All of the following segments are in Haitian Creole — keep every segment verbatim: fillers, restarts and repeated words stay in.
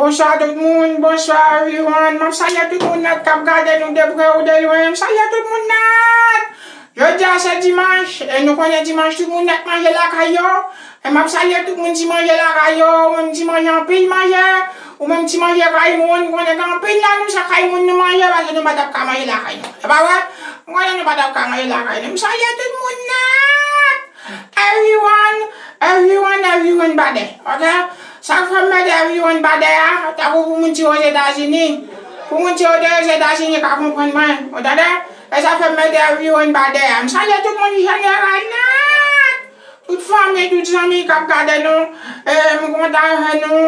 Bonswa tout moun, bonswa everyone. M ap salye tout moun nèt k ap gade nou de pre ou de lwen. M salye tout moun nèt. Jodi a se dimanch, e nou konnen dimanch tout moun nèt manje lakay yo. E m ap salye tout moun ti manje lakay yo, ou menm ti manje anpil manje, ou menm ti manje kay moun, konnen gen anpil nan nou se kay moun nou manje, paske nou pa t ap ka manje lakay nou. Se pa vre? M konnen nou pa t ap ka manje lakay nou. M salye tout moun nèt. Everyone, everyone, everyone ba dèyè, ok? Sa k fè m mete everyone ba dèyè a, tankou pou moun ki Ozetazini. Pou moun ki Ozetazini ka konprann mwen, ou tande? E sa fè m mete everyone ba dèyè a. M salye tout moun jeneral nèt. Tout fanmi, tout zanmi k ap gade nou. E m kontan wè nou.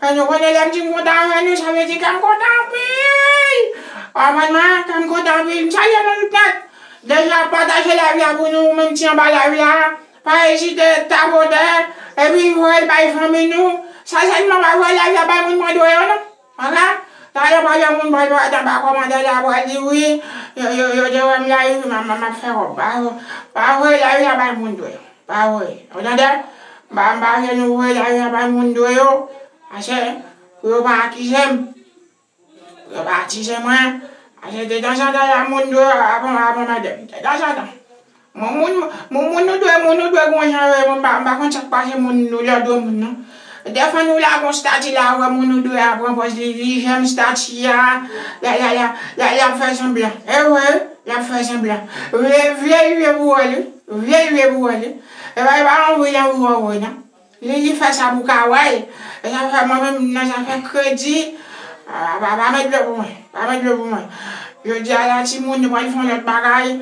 E nou konnen lè m di m kontan wè nou, sa vle di kè m kontan anpil. Ou konprann mwen? Kè m kontan anpil. M salye nou tout nèt. Deja pataje live la pou nou, ou menm ki anba live la. Pa ezite tapote, epi voye l bay fanmi nou. Sa sèlman pa voye live la bay moun mwen dwe yo non. Ok? Talè pa gen moun pral parèt anba kòmantè la pral di wi, yo, yo, yo te wè m live, m, m, m ap fè kòb. Pa, pa voye live la bay moun dwe yo. Pa voye. Ou tande? M pa, m pa vle nou voye live la bay moun dwe yo. Paske, pou yo pa akize m. Yo pa atize mwen. Ase de tanzantan la moun dwe avan, avan madanm. De tanzantan. Moun, moun, moun, moun nou dwe, moun nou dwe gon jan yo ye, mwen m pa, m pa konn sa k pase moun nou lè dwe moun non. Dèfwa nou la gon stati la, wè moun nou dwe a pran pòz li, li jèm stati a, la, la, la, la, l ap fè sanblan. E vre, l ap fè sanblan. Vle, vle li vle pou wè li, vle li vle pou wè li. E pa, e pa anvi l anvi wè w non. Li, li fè sa pou ka wè l. E sa fè mwen menm nan zafè kredi, a, pa, pa met dlo pou mwen. Pa met dlo pou mwen. Jodi a la timoun, nou pral fè yon lòt bagay.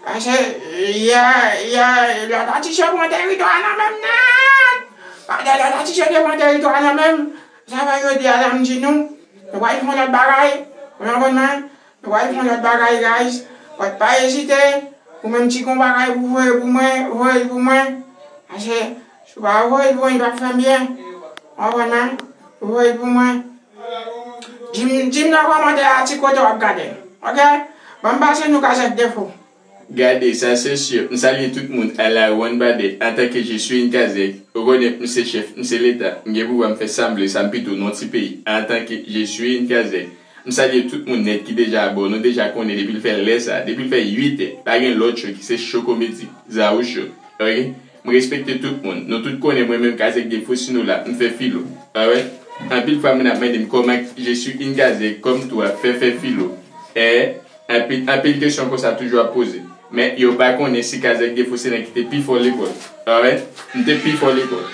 Paske yè, yè, lòt atis yo pran teritwa a nan men m nèt. Pandan lòt atis yo te pran teritwa a nan men m, sa fè jodi a la m di nou, nou pral fè yon lòt bagay. Ou konprann mwen? Nou pral fè yon lòt bagay, guys. But pa ezite. Ou menm ki gon bagay pou voye pou mwen, voye l pou mwen. Paske si w pa voye l pou mwen, li p ap fè m byen. Ou konprann mwen? Voye l pou mwen. Di m, di m nan kòmantè a ki kote w ap gade m. Ok? Ban m pase nou kazèk defo. Gade, sa se si. M salye tout moun a la One Body. Antanke je suis une kazèk, ou konnen m se chèf, m se leta. M gen pouvwa, m fè sa m vle, sa m pito nan ti peyi. Antanke je suis une kazèk. M salye tout moun nèt ki deja abòne, nou deja konnen depi l fè lè sa, depi l fè uit è, pa gen lòt cho ki se Cho Komedi, Zaou Cho. Ok? M respekte tout moun. Nou tout konnen mwen menm kazèk de Fosino la, m fè filo. Alright? Anpil fwa moun ap mande m kòman je suis une kazèk, kòm tou ap fè fè filo. E, anpil, anpil kesyon konsa toujou ap poze. Men yo pa konnen si kazèk de Fosino ki te pi fò lekòl. Alright? M te pi fò lekòl.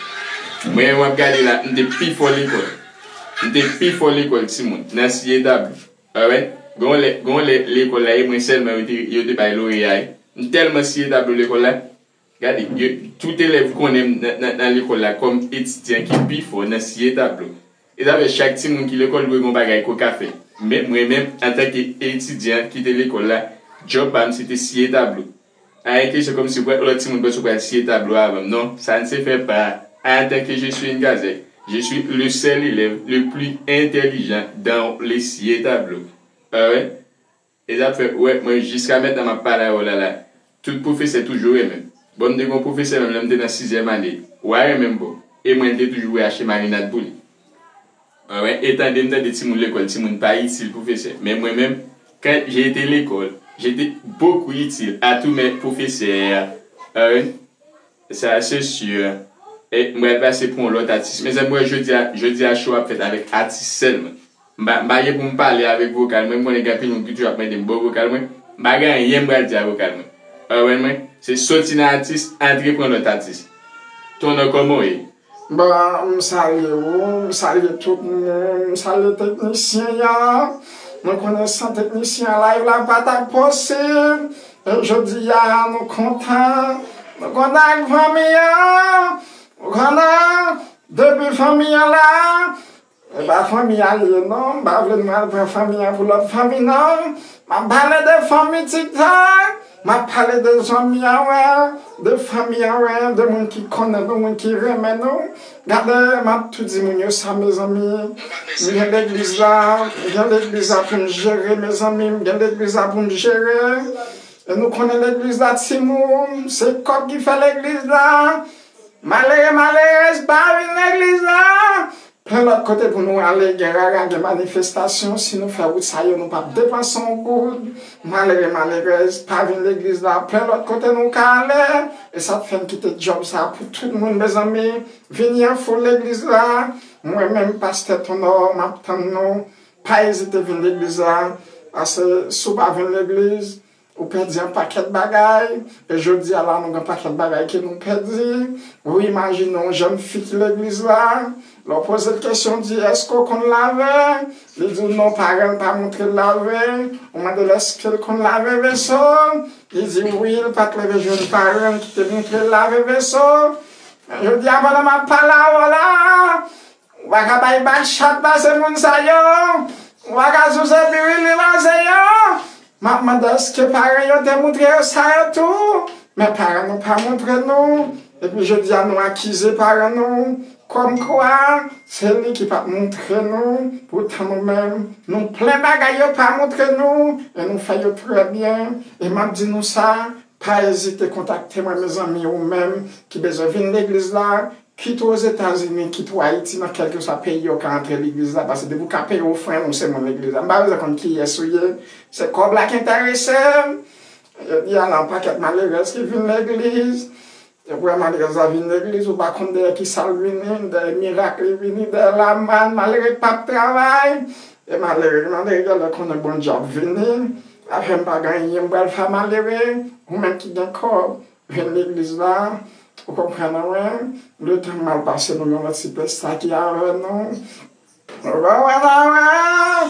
Mwen menm w ap gade la, m te pi fò lekòl. M te pi fò lekòl timoun, nan siye tablo. Alright? Gon lè, gon lè lekòl la, e mwen sèlman yo te, yo te bay loreya. M tèlman siye tablo lekòl la. Gade, yo, tout elèv konnen m nan, nan, nan lekòl la kòm etidyan ki pi fò nan siye tablo. E sa fè chak timoun ki lekòl dwe gon bagay ke w ka fè. Men mwen menm, antanke etidyan ki te lekòl la, djòb pa m se te siye tablo. Ayen kesyon kòmsi w wè lòt timoun panse w pral siye tablo avan m. Non, ça ne se fait pas. Antanke je suis une kazèk, je suis le seul élève le plus intelligent dans le siye tablo. Alright? E sa fè, ou wè, mwen jiska mentnan m ap pale avè w la la, tout pwofesè toujou renmen m. Bon, m te gon pwofesè menm lè m te nan sizyèm ane. Wa renmen m bon. E mwen, l te toujou voye achte marinad pou li. Alright? E tande m tande timoun lekòl, timoun pa itil pwofesè. Men mwen menm, quand j'ai été l'école, j'étais beaucoup utile à tous mes professeurs. Alright? Sa se si. E m pral pase pou yon lòt atis. Mezanmi, wè jodi a, jodi a show ap fèt avèk atis sèlman. M pa, m pa gen pou m pale avèk vokal mwen. M konnen gen anpil moun ki toujou ap mande m bon vokal mwen. M pa gen anyen m pral di a vokal mwen. Ou konprann mwen? Se soti nan atis, antre pran lòt atis. Tonnè, kòman w ye? Bon, m salye ou, m salye tout moun, m salye teknisyen an. Nou konnen san teknisyen an live la pa t ap posib. E jodi a nou kontan, nou kontan ak fanmi an, nou kontan depi fanmi an la. E pa fanmi a l ye non, m pa vle nou al pran fanmi an pou lòt fanmi non. M ap pale de fanmi TikTok, m ap pale de zanmi an wè, de fanmi an wè, de moun ki konnen nou, moun ki renmen nou. Gade, m ap tou di moun yo sa, mezanmi. M gen legliz la, m gen legliz la pou m jere, mezanmi. M gen legliz la pou m jere. E nou konnen legliz la timoun, se kòb ki fè legliz la. Malere, malerèz pa vin legliz la. Plen lòt kote pou nou ale, gen rara, gen manifestasyon. Si nou fè wout sa yo, nou p ap depanse yon goud. Malere, malerèz, pa vin legliz la. Plen lòt kote nou ka ale. E sa k fè m kite djòb sa pou tout moun, mezanmi. Vini an foul legliz la. Mwen menm, pastè Tonò, m ap tann nou. Pa ezite vin legliz la. Paske si w pa vin legliz, ou pèdi yon pakèt bagay. E jodi a la, nou gen pakèt bagay ke nou pèdi. Ou imajine yon jèn fi ki legliz la. Lè w poze l kesyon, di, "Èske w konn lave?" Li di w non, paran l pa montre l lave. Ou mande l èske l konn lave veso. Li di wi, l pa t leve jwenn paran l ki te montre l lave veso. Jodi a, pandan m ap pale avè w la, ou pa ka bay bachat pase moun sa yo. Ou pa ka souse piwil li pase yo. M ap mande èske paran yo te montre yo sa yo tou? Men paran nou pa montre nou. Epi jodi a nou akize paran nou. Kòmkwa, se li ki pa t montre nou. Poutan nou menm, nou plen bagay yo pa montre nou. E nou fè yo trè byen. E m ap di nou sa, pa ezite kontakte mwen, mezanmi, ou menm ki bezwen vin legliz la. Kit ou Ozetazini, kit ou Ayiti, nan kèlkeswa peyi yo ka antre legliz la, paske depi w ka peye ofrann, ou se moun legliz la. M pa bezwen konn kiyès ou ye, se kòb la k enterese m. Jodi a la, yon pakèt malerèz ki vin legliz. Epi malerèz la vin legliz, ou pa konn dèyè kisa l vini, dèyè mirak li vini, dèyè lamàn, malere k p ap travay. E malere, malere genlè konnen Bondye ap vini. Afè m pa gen anyen, m pral fè malere. Ou menm ki gen kòb, vin legliz la, ou konprann mwen, letan mal pase nou gen lòt sipèsta ki avè nou. Wè, wè, wè, wè.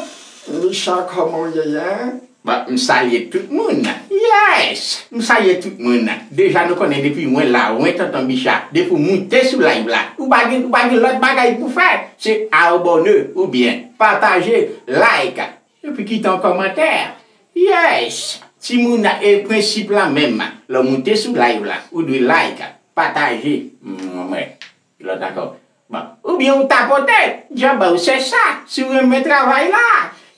Micha, kòman w ye, en? Bon, m salye tout moun. Yes! M salye tout moun. Deja nou konnen depi mwen la, mwen Tonton Bicha, depi w moute sou live la, ou pa gen, ou pa gen lòt bagay pou fè. Se abòne oubyen pataje, like. Epi kite yon kòmantè. Yes! Timoun, e prensip la menm. Lè w moute sou live la, ou dwe like, pataje. Mwen, lòt ankò. Bon. Oubyen ou tapote. Djab ba ou se sa. Si w renmen travay la.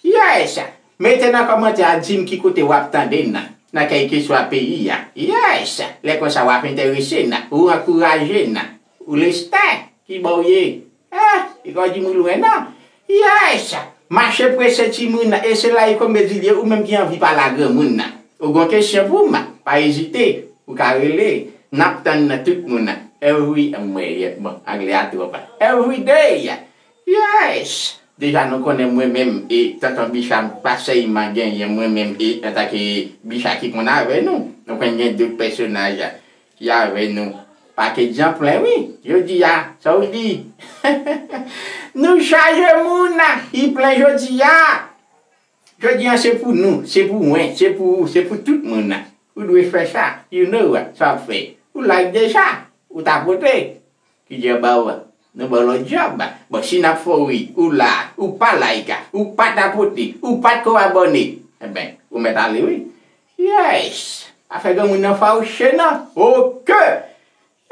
Yes! Mete nan kòmantè a, di m ki kote w ap tande n nan. Nan kèlkeswa peyi a. Yes! Lè konsa w ap enterese n. Ou ankouraje n. Ou lestè. Ki bò w ye? Eh, li pa di m ou lwen non. Yes! Mache prese timoun, e se la e konbe di l ye, ou menm ki anvi pale a granmoun nan. Ou gon kesyon pou m? Pa ezite, ou ka rele. N ap tann nan tout moun. Every, mwen, bon, anglè a twòp. Every day. Yes! Deja nou konnen mwen menm, e Tonton Bicha m pa sèlman genyen mwen menm, e antanke Bicha ki konn avè nou. Nou konn gen dòt pèsonaj ki avè nou. Pakèt jan plen wi. Jodi a, sa w di? Nou chaje moun, li plen jodi a. Jodi a se pou nou, se pou mwen, se pou ou, se pou tout moun. Ou dwe fè sa. You know sa w ap fè. Ou like deja. Ou tapote. Ki djab ba w? Nou ba w lòt djab. Bon, si n ap fè w ri, ou la, ou pa like, ou pa tapote, ou pa t ko abòne. Enben, ou mèt ale wi. Yes! Afè granmoun nan fawouche non. Oke!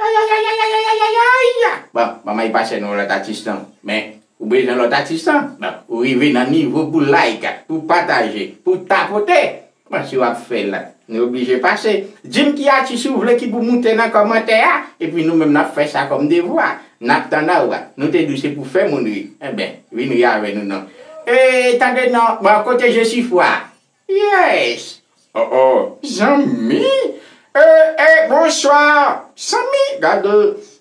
Ayayayayayayayayay! Bon, manman, e pase nou lòt atis non. Men, ou bezwen lòt atis non. Bon, ou rive nan nivo pou like, pou pataje, pou tapote. Bon, si w ap fè l, nou oblije pase. Di m ki atis ou vle ki pou moute nan kòmantè a, epi nou menm n ap fè sa kòm devwa. N ap tann a w. Nou te di w se pou fè moun ri. Enben, vin ri avè nou non. E, tande non, bon, kote Jesifwa? Yes! Oh, oh, zanmi! E, e, bonswa, zanmi! Gade,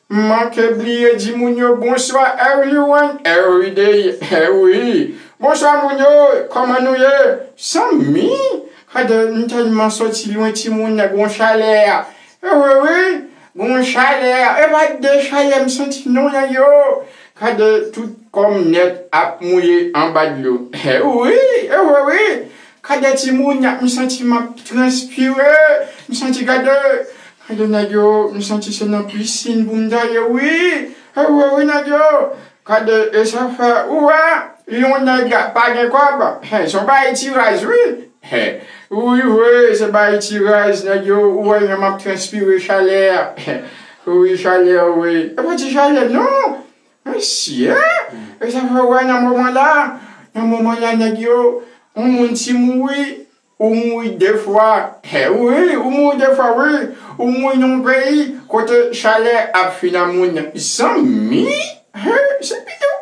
m manke bliye di moun yo bonswa, everyone, every day. E wi. Bonswa, moun yo, kòman nou ye? Zanmi! Gade, m tèlman soti lwen timoun, nèg yon chalè. E wi, wi, gon chalè. E pa de chalè m santi non, nèg yo. Gade tout kò m nèt ap mouye anba dlo. E wi, e wi, wi. Gade timoun, m santi m ap transpire. M santi, gade, gade nèg yo, m santi se nan pisin pou m ta ye, wi. E wi, wi, nèg yo. Gade, e sa fè, ou wè, yon nèg pa gen kòb, hen, se yon bagay ti raz, wi. Hen, wi, vre, se bagay ti raz, nèg yo, ou wè, jan m ap transpire chalè a. Wi, chalè, wi. E pa ti chalè, non. Mesye, e sa fè, ou wè, nan moman la, nan moman la, nèg yo, yon moun ti mouri, ou mouri de fwa. He, wi, ou mouri de fwa, wi. Ou mouri nan yon peyi kote chalè ap fini ak moun. Zanmi, he, se pito.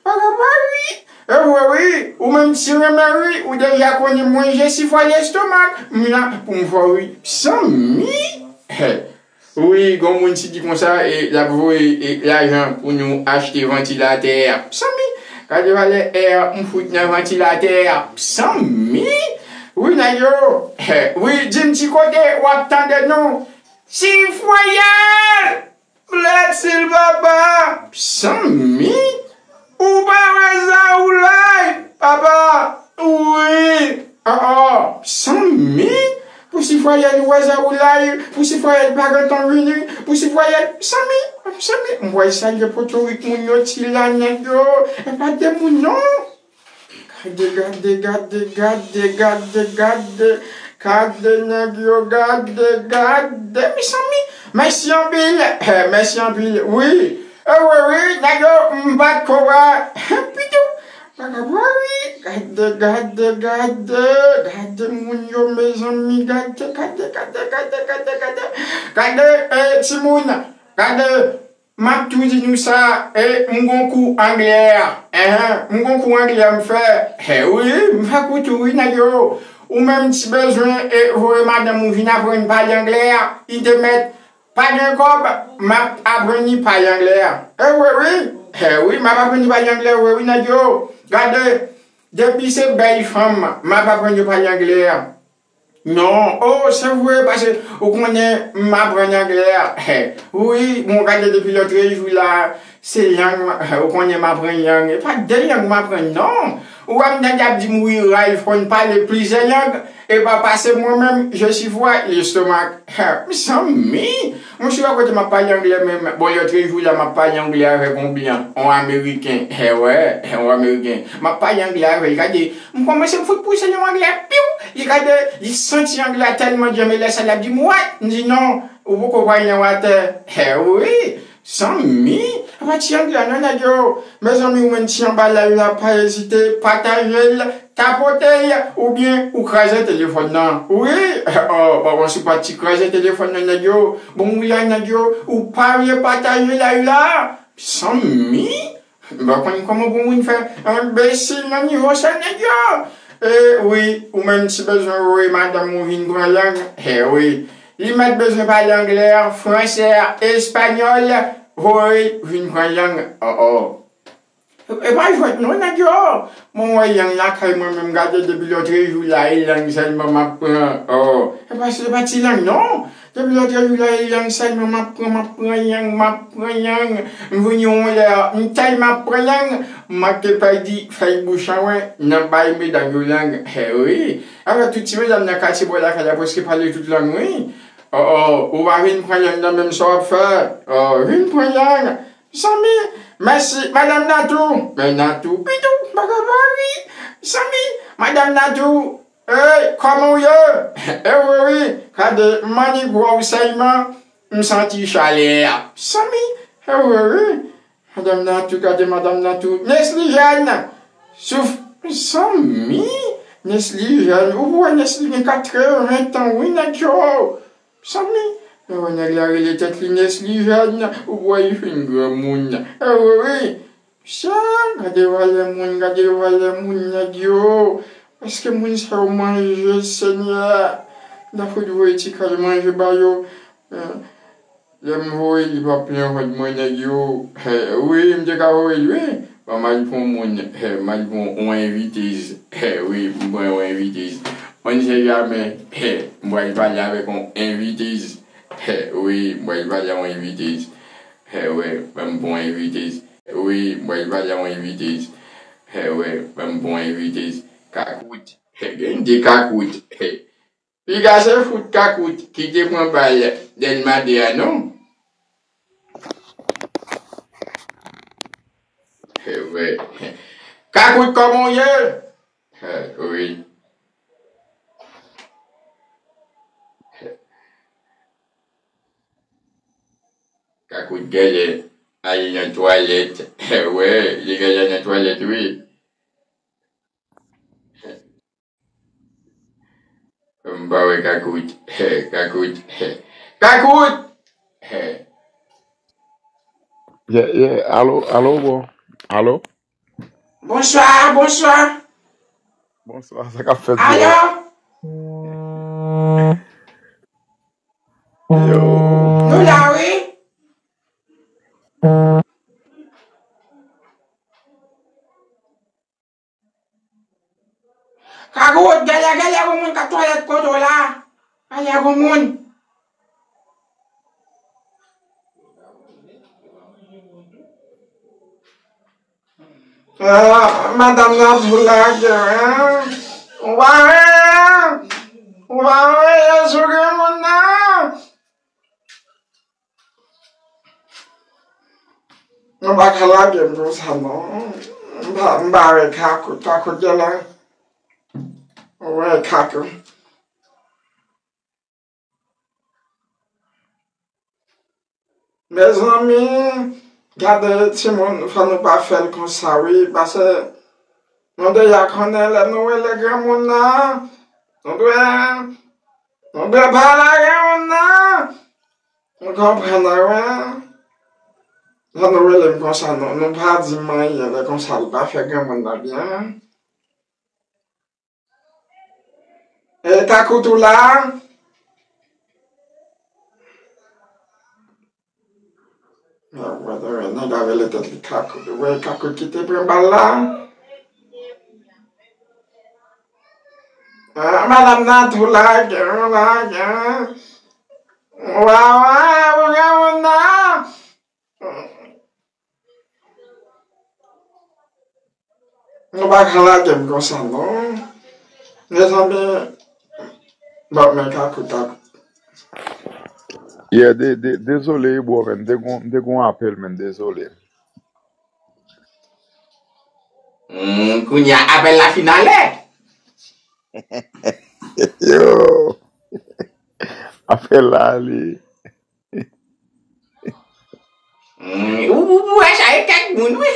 Papa wi. E vre wi, ou menm ti renmen wi, ou deja konnen mwen je si fwa lestomak, m la pou m fè wi. Sanmi. Wi, gon moun si di konsa, e l ap voye, e, lajan pou nou achte vantilatè. Sanmi. Gade valè è m fout nan vantilatè. Sanmi. Wi, nèg yo. Wi, di m ti kote w ap tande nou. Si fwayèl. Blèd sil papa. Sanmi. Ou pa wè zawoulay, papa. Wi. An, an. Sanmi. Pou si fwayèl ou wè zawoulay. Pou si fwayèl pa gentan vini. Pou si fwayèl. Sanmi. Sanmi. M wè salye potorik moun yo ti la nèg yo. E pa de moun non. Gade, gade, gade, gade, gade, gade. Gade nèg yo, gade, gade. Mezanmi, mèsi anpil. Mèsi anpil. Wi. E wi, wi, nèg yo, m pa t ko wè. Pitou. Bagay wi. Gade, gade, gade. Gade moun yo, mezanmi. Gade, gade, gade, gade, gade, gade. Gade, e, timoun. Gade. M ap tou di nou sa, e, m gon kou anglè. Enhen, m gon kou anglè m fè. E wi, m fè kou tou wi, nèg yo. Ou menm ti bezwen, e, voye madanm ou vin aprann pale anglè. Li te mèt pa gen kòb, m ap aprann li pale anglè. E wi, wi. E wi, m ap aprann li pale anglè, wi, wi, nèg yo. Gade, depi se bèl fanm, m ap aprann yo pale anglè. Non, o, se vre, paske ou konnen m aprann anglè a. Wi, bon, gade depi lòtrejou la, se lang, ou konnen m aprann lang. E pa de lang m aprann, non. Ou wè m tande y ap di m, wi, Ralph konn pale plizyè lang, e pa pase mwen menm, je si fwa, lestomak. Mezanmi, mwen si wè kote m ap pale anglè menm. Bon, lòtrejou la, m ap pale anglè avèk yon blan, yon ameriken. He wè, yon ameriken. M ap pale anglè avè l, gade. M kòmanse m fout pouse yon anglè, piw! Li gade, li santi anglè a tèlman djanm, e lè sa l ap di m, "What?" M di, "Non, ou poko pral nan watè." He wi, sanmi, apa ti anglè a non, nèg yo. Mezanmi, ou menm ti anba live la, pa ezite, pataje l, tapote l, oubyen ou kraze telefòn nan. Wi, o, bon, bon, si w pa ti kraze telefòn nan, nèg yo. Bon, wi la, nèg yo, ou pa vle pataje live la. Sanmi, m pa konn kòman pou moun fè enbesil nan nivo sa nèg yo. E wi, ou menm ti bezwen voye madanm ou vin pran lang. E wi, li mèt bezwen pale anglè, fransè, espanyòl, voye vin pran lang. O, o. E pa jwèt non, nèg yo. Mwen wè lang lakay mwen menm, gade depi lòtrejou la, e lang sèlman m ap pran. O, e pa, se pa ti lang non. Depi lòtrejou la, e lang sèlman m ap pran, m ap pran lang, m ap pran lang. M vini yon lè, m tèlman ap pran lang, m ap te pèdi fèy bouch an, wè, nan bay medam yo lang. He wi. Avèk tout ti medam nan katye bò lakay la, prèske pale tout lang, wi. O, o, ou pa vin pran lang nan menm sa w ap fè. O, vin pran lang. Sanmi, mèsi, madanm Natou. Men Natou, pitou, bagay pa wi. Sanmi, madanm Natou, Ey, kòman w ye? E wi, wi, gade, m annik wè w sèlman, m santi chalè a. Sanmi, e wi, wi. Madanm Natou, gade madanm Natou. Neslijèn, souf, sanmi, Neslijèn, ou wè Nesli gen katreven tan, wi, nèg yo. Sanmi, e wè nèg la rele tèt li Neslijèn, ou wè li fin granmoun. E wi, wi. Psha, gade valè moun, gade valè moun nèg yo. Èske moun sa yo manje, Senyè? M ta fout voye ti kal manje ba yo. Eh, lè m voye li pa plen vant mwen nèg yo. Eh, wi, m te ka voye l wi. Ban m al pran moun. Eh, m al pran yon envitez. Eh, wi, m pran yon envitez. On sait jamais. Eh, m pral pale avèk yon envitez. Eh, wi, m pral pale a yon envitez. Eh, wi, ban m pran yon envitez. Wi, m pral pale a yon envitez. He wè, ban m bon envitez. Kakout. He, gen de kakout. He. Piga se fout kakout ki te pran bal Dèlma de a non. He wè. Kakout kòman w ye? He, wi. Kakout genlè al nan twalèt. Wè, li genlè nan twalèt wi. M pa wè Kakout. Kakout. Kakout! Yeah, yeah. Alo, alo, bro. Alo? Bonswa, bonswa. Bonswa, sa k ap fèt, bro? Alo? Yo. Nou la, wi. Kakout, genlè, genlè gon moun k ap twalèt kote w la. Genlè gon moun. Ah, madanm nan tou lage, wi. Ou pa wè, ou pa wè, sou granmoun nan. Nou pa ka lage m konsa, non. M pa, m pa wè Kakout, Kakout genlè. Ou wè Kakout. Mezanmi, gade timoun, fò nou pa fè l konsa, wi, paske nou deja konnen lè nou rele granmoun nan, nou dwe, nou dwe pale ak granmoun nan. Ou konprann, wi. Lè nou rele m konsa, nou, nou pa di m anyen, lè konsa, l pa fè granmoun nan byen. E Kakout ou la? Nèg la rele tèt li Kakout. Ou wè Kakout ki te pran bal la? Ah, madanm nan tou lage, lage. Wa, wa, ou granmoun nan. Nou pa ka lage m konsa, non. Mezanmi, bon, men Kakout, Kakout. Yeah, de, de, dezole, bro, men. M te gon, m te gon apèl, men, dezole. Hmm, kounye a, apèl la fin ale. Yo. Apèl la ale. Hmm, ou, ou, ou wè sa e kèk moun, wi.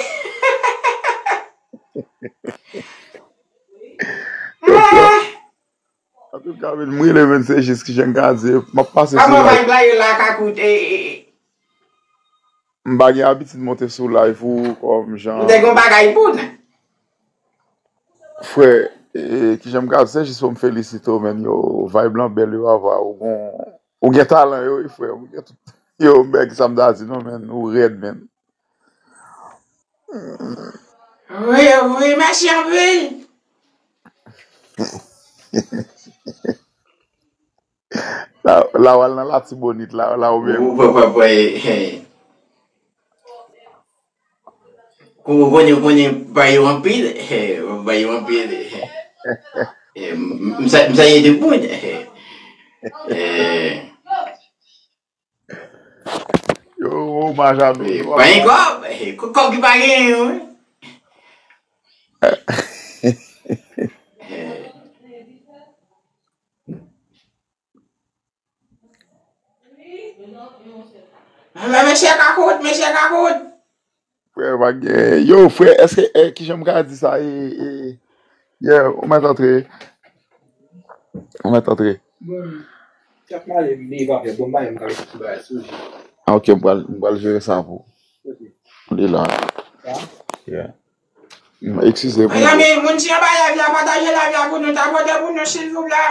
Ah. Antouka, men, m rele, men, se jis ki jan m ka di, m ap pase sou live. Kòman vibe la ye la, Kakout? E, e, e. M pa gen abitid monte sou live ou kòm jan. Ou te gen yon bagay pou n? Frè, e, ki jan m ka di, se jis pou m felisite w, men, yo, vibe lan bèl, yo, ava, ou gon, ou gen talan, yo, wi, frè, ou gen tout, yo, men, ki sa m ta di, non, men, ou rèd, men. Wi, wi, mèsi anpil. La, la w al nan Latibonit, la, la ou menm. Ou, ou, ou, ou, ou, ou, ou konnen, ou konnen, bay yo anpil, eh, bay yo anpil, eh. Eh, m, m, m sa, m sa ye de moun, eh. Eh. Yo, omaj a nou. Eh, pa gen kòb, eh, kò-, kòb ki pa genyen, wi. Eh. Men mesye Kakout, mesye Kakout. Frè, pa gen. Yo, frè, èske, eh, ki jan m ka di sa, eh, eh, yeah, ou mèt antre. Ou mèt antre. Bon, chak male m veye pa fè bon bagay, m ka mete ti bagay sou li. Ah, ok, m pral, m pral jere sa pou ou. Ok. Li la. Sa? Yeah. Mm, eskize pou mwen. Mezanmi, moun ki anba live la, pataje live la pou nou, tapote pou nou, silvouplè.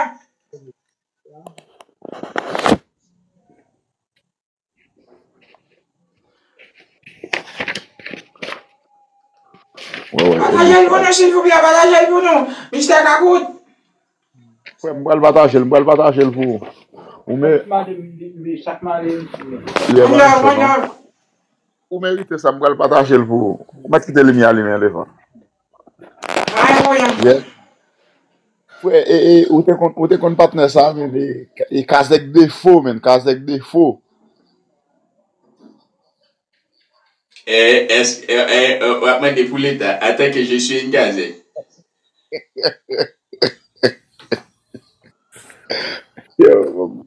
Pataje l pou nou, silvouplè, pataje l pou nou. Mistè Kakout. Frè m, m pral pataje l, m pral pataje l pou ou. Ou men. Chak male m, m, m, chak male m, m. Yeah, man, non. Ou merite sa, m pral pataje l pou ou. Ou mèt kite limyè a limen devan. Yeah. Frè, e, e, ou te konn, ou te konn patnè sa, men, e, e Kazèk Defo, men, Kazèk Defo. Eh, èske, eh, eh, eh, w ap mande pou leta, antanke je suis un Kazèk. Yo, bon.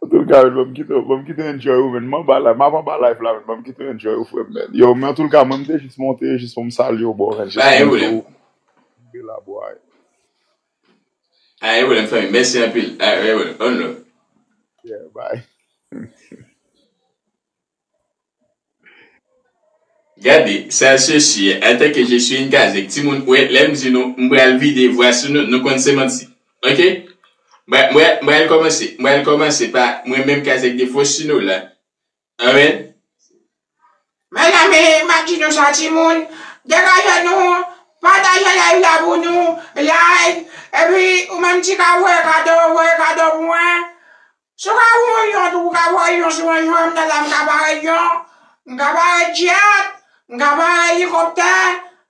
Antouka, bon, m kite, bon, m kite enjoy ou, men. M anba la, m ap anba live la, men. Bon, m kite enjoy ou, frè m, men. Yo, men antouka, mwen, m te jis monte, jis pou m salye w, bro, men. Jis pou m di w, kenbe la, bro. Pa gen pwoblèm, fanmi. Mèsi anpil. Pa gen pwoblèm. One love. Yeah, bye. Gade, sa se si, antanke je suis une kazèk, timoun, wè, lè m di nou, m pral vide vwa sou nou, nou konn se manti. Oke? Mwen, mwen, mwen al kòmanse, mwen al kòmanse pa mwen menm kazèk de fo si nou la. Amèn. Mezanmi, m ap di nou sa, timoun, degaje nou, pataje live la pou nou, like, epi ou menm ki ka voye kado, voye kado pou mwen. Si w ka voye yon tou, ou ka voye yon sou mwen, jwenn m nan la, m ka parèt yon, m ka parèt jet, m ka parèt elikoptè,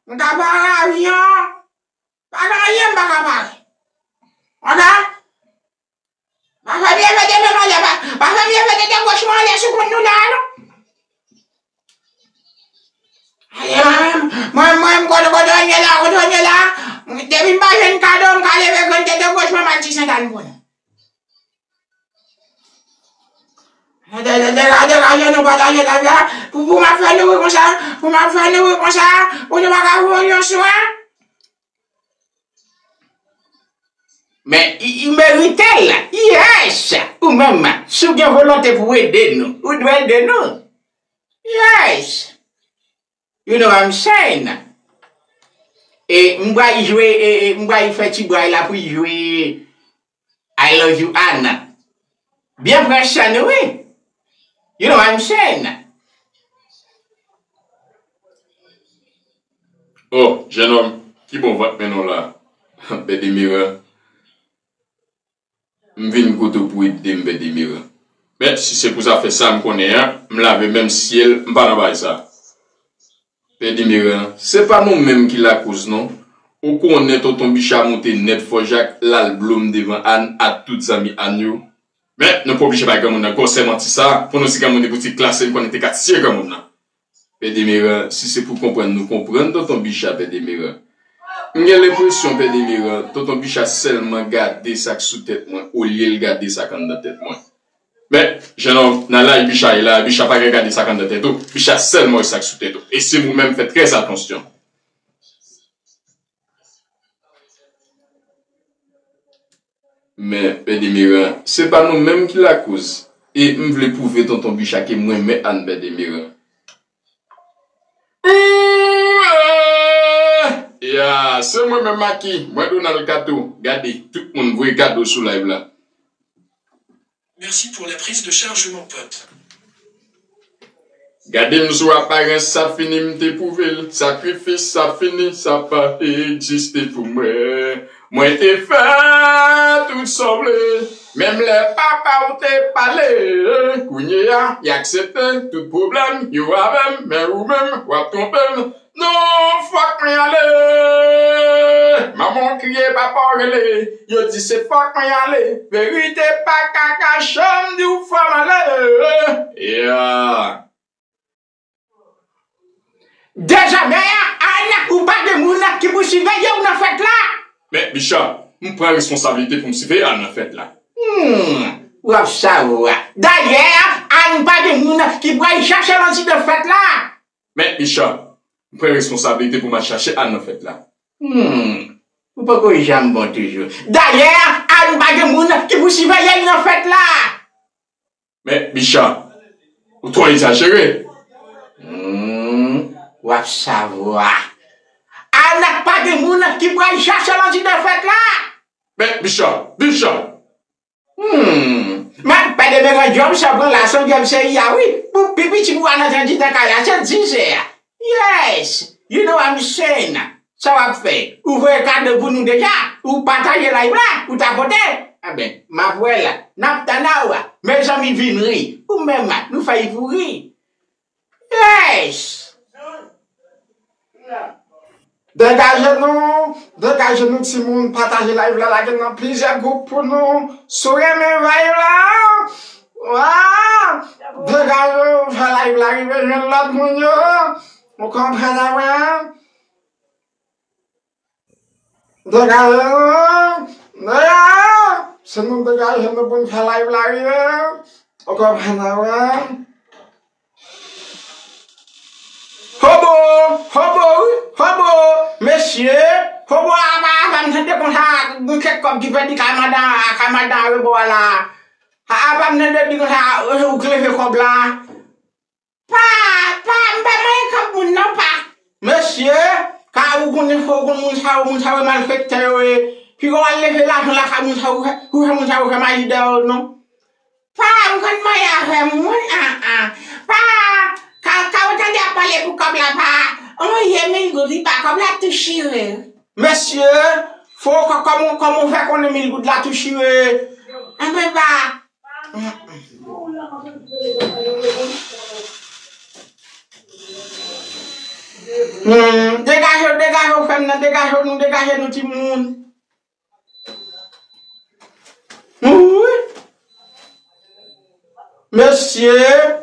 m ka parèt avyon. Pa gen anyen m pa ka parèt. Oke? Pa fè byen fè demen anlè, pa, pa fè byen fè demen goch mwen anlè sou kont nou la, non. Aye, mwen, mwen, mwen, mwen, kote, kote w ye la, kote w ye la? Depi m pa jwenn kado, m ka leve grenn tete goch mwen, m al ti Sentàn pou nou. Degaje nou pataje live la. Pou, pou m ap fè nou ri konsa, pou m ap fè nou ri konsa, pou nou pa ka voye yon sou, en? Men, i, i merite l. Yes! Ou menm, si w gen volonte pou w ede nou, ou dwe ede nou. Yes! You know what I'm saying? E m pral jwe, e, e m pral fè ti bray la pou l jwe I love you, Anna. Byen pran chan ou, wi. You know what I'm saying? Oh, jenòm, ki bon vant men non la? Bèdemera. M vin kote w pou ede m, Bèdemera. Men, si se pou zafè sa, m konnen an, m lave men m syèl, m pa nan bagay sa. Pè Demeran, se pa nou menm ki lakoz non. Ou konnen Tonton Bicha moute nèt fò jak l al blo m devan Ann ak tout zanmi Ann yo. Men, nou pa oblije bay granmoun nan gwosè manti sa pou nou di granmoun li boutik la, se m konnen te ka tiye granmoun nan. Pè Demeran, si se pou konprann nou konprann Tonton Bicha, Pè Demeran. M gen lenpresyon, Pè Demeran, Tonton Bicha sèlman gade sa k sou tèt mwen olye l gade sa k anndan tèt mwen. Men, jennonm, nan laj Bicha ye la, Bicha pa gen gade sa k anndan tèt ou, Bicha sèlman wè sa k sou tèt ou. E se ou menm fè trè atansyon. Men, Pè Demeran, se pa nou menm ki lakoz. E m vle pwouve Tonton Bicha ke mwen renmen Ann, Pè Demeran. Ya, se mwen menm Maki, mwen Donald Kato. Gade, tout moun voye kado sou live la. Merci pour la prise de charge, mon pote. Gade m sou aparans, sa fini, m te pwouve l. Sakrifis, sa fini, sa pa egziste pou mwen. Mwen te fè tout sa w vle. Menm lè papa w te pale, kounye a, y aksepte tout pwoblèm yo avè m, men ou menm, w ap twonpe m. Non, fòk mwen ale. Manman w kriye, papa w rele. Yo di se fòk mwen ale. Verite pa ka kache, m di w fò m ale. Ya. Dezòmè a, Ann, ou pa gen moun ki pou siveye w nan fèt la. Men, Bicha, m pran responsablite pou m siveye Ann nan fèt la. Hmm, w ap savwa. Dayè, Ann pa gen moun ki pral chache l andidan fèt la. Men, Bicha, m pran responsablite pou m al chache Ann nan fèt la. Hmm, ou poko janm bon toujou. Dayè, Ann pa gen moun ki pou siveye l nan fèt la. Men, Bicha, ou twò egzajere. Hmm, w ap savwa. Ann pa gen moun ki pral chache l andidan fèt la. Men, Bicha, Bicha, Hmm. Men, Pè Demeran, djòb sa pran la, se yon djòb serye a, wi. Pou pi piti pou al antre andidan kay la, se di se a. Yes! You know what I'm saying? Sa w ap fè? Ou voye kado pou nou deja? Ou pataje live la? Ou tapote? Enben, m ap wè la. N ap tann a w a. Mezanmi, vin ri. Ou menm, nou fè y pou ri. Yes! Degaje nou, degaje nou timoun, pataje live la, lage l nan plizyè gwoup pou nou. Si w renmen vibe la, wa, degaje w, fè live la rive jwenn lòt moun yo. Ou konprann avè m? Degaje nou, degaje, se nou degaje nou pou n fè live la rive. Ou konprann avè m? Hobo, hobo, wi, hobo, mesye, hobo a pa, a pa m tande konsa, gen kèk kòb ki pèdi kay madan, kay madan Hobo a la. A, a pa m tande di konsa, ou k leve kòb la. Pa Pa, m pa manyen kòb moun non, pa. Mesye, ka ou konn, ou konn moun sa yo, moun sa yo malfektè yo ye. Piga w al leve lajan lakay moun sa yo, ou fè, ou fè moun sa yo fè maji dèyè w non. Pa, m konn manyen avè moun, an, an. Pa, ka, ka ou tande ap pale pou kòb la, pa. Anmwey, mil goud, li pa kòb la tou chire. Mesye, fò kò-, kòman, kòman w fè konnen mil goud la tou chire? Anmwey, pa. Hmm, degaje w, degaje w, frè m nan, degaje w, nou degaje nou, timoun. Wi. Mesye.